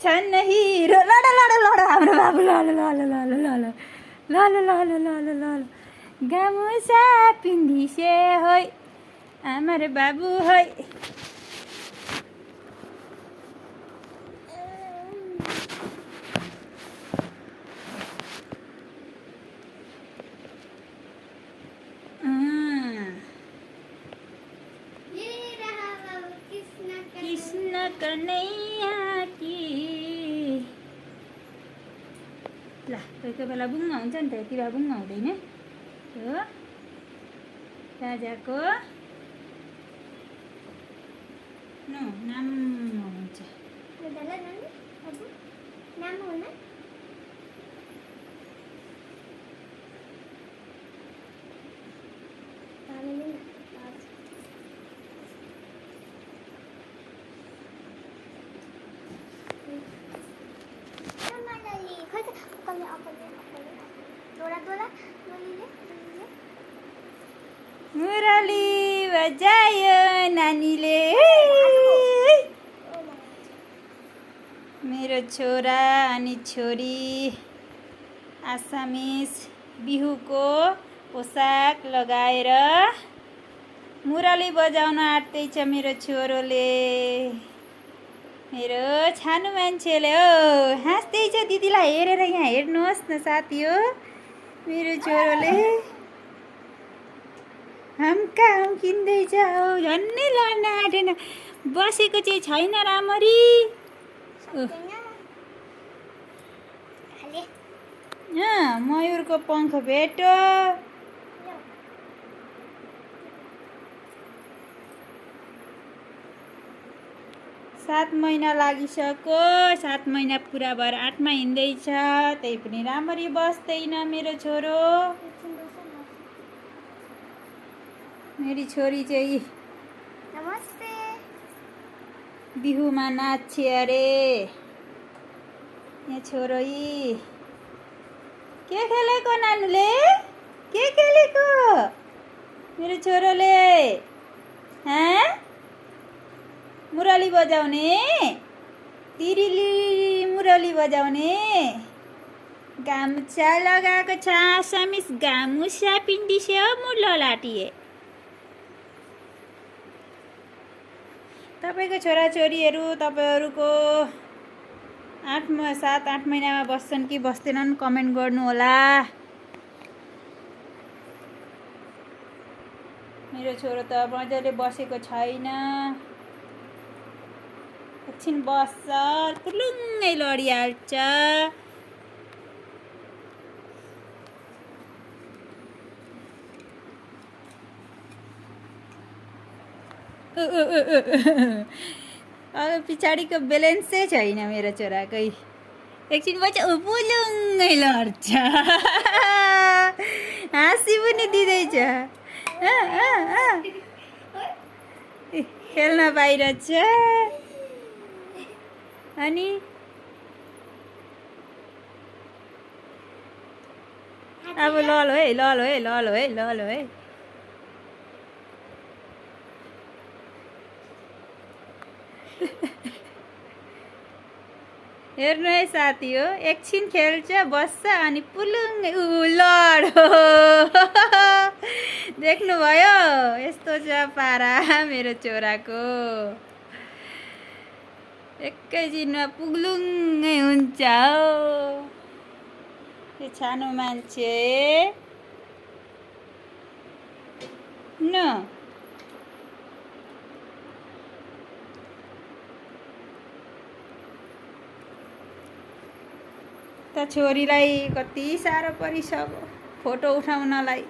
छन् हिरो लड लड लड हाम्रो बाबु ल ल ल ल ल ल ल ल ल ल ल ल ल ल गामुसा पिन्धिसे होइ हाम्रो बाबु होइ कृष्ण कन्हैया की ल कोही कोही बेला बुङ्ग हुन्छ नि त यति बेला बुङ्ग हुँदैन हो राजाको नाम हुन्छ मुरली बजायो नानीले मेरो छोरा अनि छोरी आसामिस बिहुको पोसाक लगाएर मुरली बजाउन आँट्दैछ मेरो छोरोले मेरो सानो मान्छेले हो हाँस्दैछ दिदीलाई हेरेर यहाँ हेर्नुहोस् न साथी हो मेरो छोरोले हमका हम किन्दैछ हो झन्नै लड्न आँटेन बसेको चाहिँ छैन राम्ररी मयूरको पङ्ख भेट्यो 7 महिना लागिसक्यो 7 महिना पुरा भएर 8 मा हिँड्दैछ त्यही पनि राम्ररी बस्दैन मेरो छोरो मेरी छोरी चाहिँ नमस्ते बिहुमा नाच्छ अरे यहाँ छोरो यी के खेलेको नानुले के खेलेको मेरो छोरोले मुरली बजाउने तिरिली मुरली बजाउने गामुछा लगाएको छ आसामिस गामुछा पिन्डिसे हो मुल्लो लाटिए तपाईको छोराछोरीहरू तपाईहरुको 7-8 महिनामा बस्छन् कि बस्दैनन् कमेन्ट गर्नु होला मेरो छोरो त मजाले बसेको छैन एकछिन बस्छ पुलुङ्गै लडिहाल्छ पछाडिको ब्यालेन्सै छैन मेरो छोराकै एकछिन बच्चा पुलुङ्गै लड्छ हाँसी पनि दिँदैछ खेल्न बाहिर छ अनि अब ललो है ललो है ललो है ललो है हेर्नु है साथी हो एकछिन खेल्छ बस्छ अनि पुलुङ्गै लडो देख्नुभयो यस्तो छ पारा मेरो छोराको एकैछिनमा पुलुङ्गै हुन्छ हो यो सानो मान्छे न त छोरीलाई कति साह्रो परिसक्यो फोटो उठाउनलाई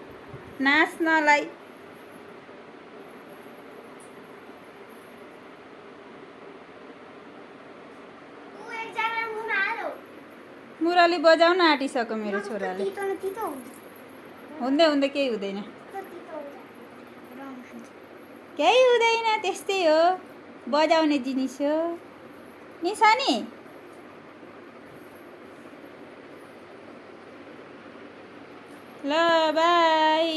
नाच्नलाई मुरली बजाउन आँटिसक्यो मेरो छोराले हुँदै हुँदै केही हुँदैन केही हुँदैन त्यस्तै हो बजाउने जिनिस हो नि सानी ल बाई